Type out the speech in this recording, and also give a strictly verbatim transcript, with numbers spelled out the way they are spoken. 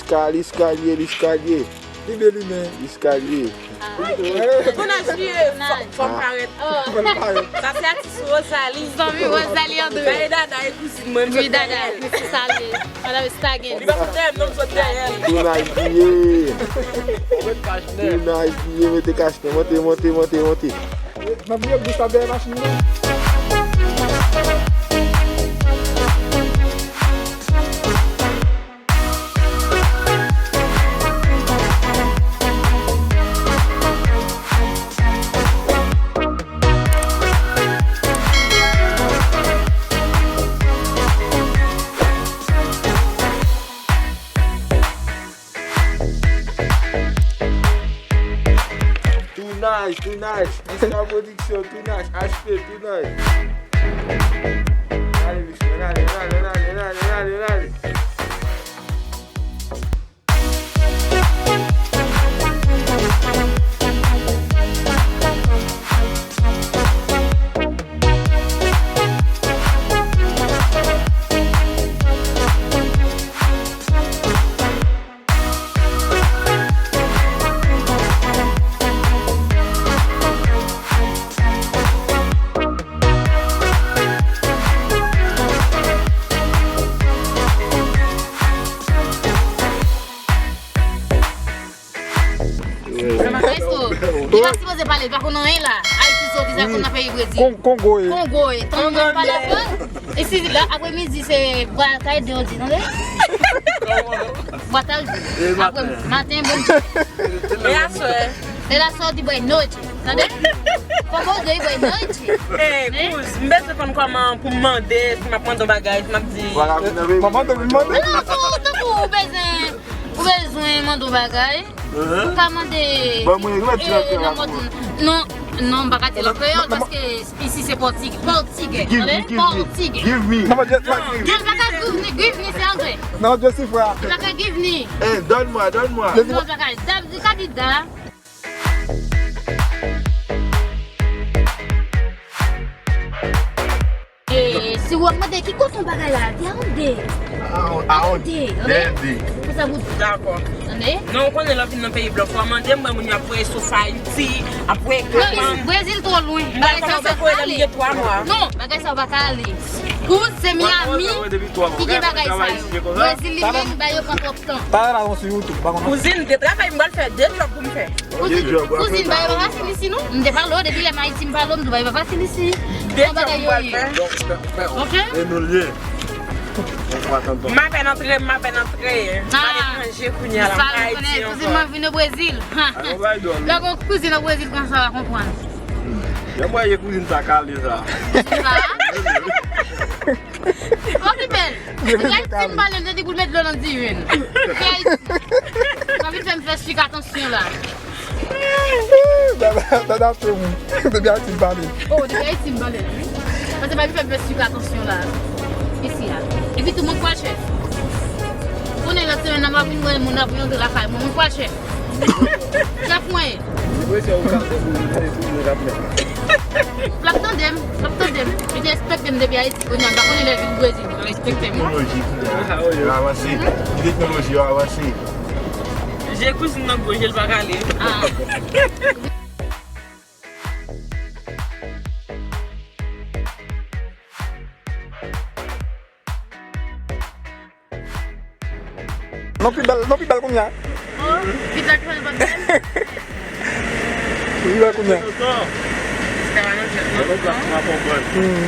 Eskalye, eskalye, eskalye. Li byen limen. Eskalye. Konaj li ye, fò, fò m parèt. Sa se atis Rosalie. Zanmi Rosalie André. Sa e Dada, e kouzin mwen, m sot dèyè l. Wi, Dada, se sa l ye. Madanm Stagen. Li pa sot dèyè m, non, m sot dèyè l. Konaj li ye. Konaj li ye, mete kach nen, monte, monte, monte, monte. Nan vye bous la dèyè machin nan. Tounaj, tounaj, Iska Production, tounaj, H P, tounaj. Ale, mesye, ale, ale. Maestro, li pa sipoze pale, li pa konn anyen la. Ayiti soti, sa konn nan peyi Brezil. Kon-, Kongo ye. Kongo ye. Tann mwen pale franse. E si la, apremidi, se bwatay de odi, tande? Bwatay de. Apre, maten, bon. E aswè? E la sòti bwè noche, tande? Fòk ou de bwè noche. Eh, kouz, m bezwen konn kòman pou m mande, si m ap mande yon bagay, si m ap di. Manman te vin mande. Non, tankou, tankou ou bezwen. Ou bezwen mande yon bagay? Ou ka mande. Ban mwen, mwen di nan kreyòl. Non, non, m pa ka di nan kreyòl paske isi se pòtigè. Pòtigè, tande? Pòtigè. Give me. Non, just like give me. Non, pa ka give me, give me se anglè. Non, just if. Pa ka give me. Eh, donne-moi, donne-moi. Non, pa ka. Dab di ka di da. E, si w ap mande ki kote yon bagay la, di a onde. A onde, onde. Pou sa pou. Dakò. Tande? Non, ou konnen lè w vin nan peyi blan, fò w mande, m wè moun yo ap voye sou Ayiti, ap voye Guyane. Brezil twò lwen. Bagay sa yo pa ka ale. Non, bagay sa yo pa ka ale. Kouz, se Miami ki gen bagay sa yo. Brezil li menm, ba yo pran twòp tan. Talè la, nou sou YouTube, pa konn. Kouzin, de travay m pral fè, de djòb pou m fè. Kouzin, kouzin, ba yo pa fasil isi, non? M te pale w depi lè m Ayiti, m pale w, m di w ba yo pa fasil isi. Bon bagay yo ye. Ok? E nou l ye. M apèn antre, m apèn antre. M al etranje kounye a la, m pa Ayiti ankò. Kouzin mwen vin o Brezil. Lè gon kouzin o Brezil konsa, w a konprann. Jan m wè kouzin sa kale sa. Kouzin sa? Okipe l. Depi Ayiti m pale, m te di pou l met dlo nan diven. Depi Ayiti. Pa vin fè m fè sik atansyon la. Dada, dada fè moun. Depi Ayiti m pale. Oh, depi Ayiti m pale, wi. Paske pa vin fè m fè sik atansyon la. Isi a. Epi tou moun pral chè. Konnen lòt semèn nan m ap vin wè moun ap vin antre lakay mwen. Moun pral chè. Chèf mwen. L ap tande m, l ap tande m. Li te respekte m depi Ayiti, kounye a m pa konnen lè l vin Brezil, li respekte m. Teknoloji ki avanse, teknoloji yo avanse. Je kouzin nan gwo je l pa kale. Ah. Non pi bèl, non pi bèl kounye a. Oh, pi bèl kounye a. Pi bèl kounye a. Hmm.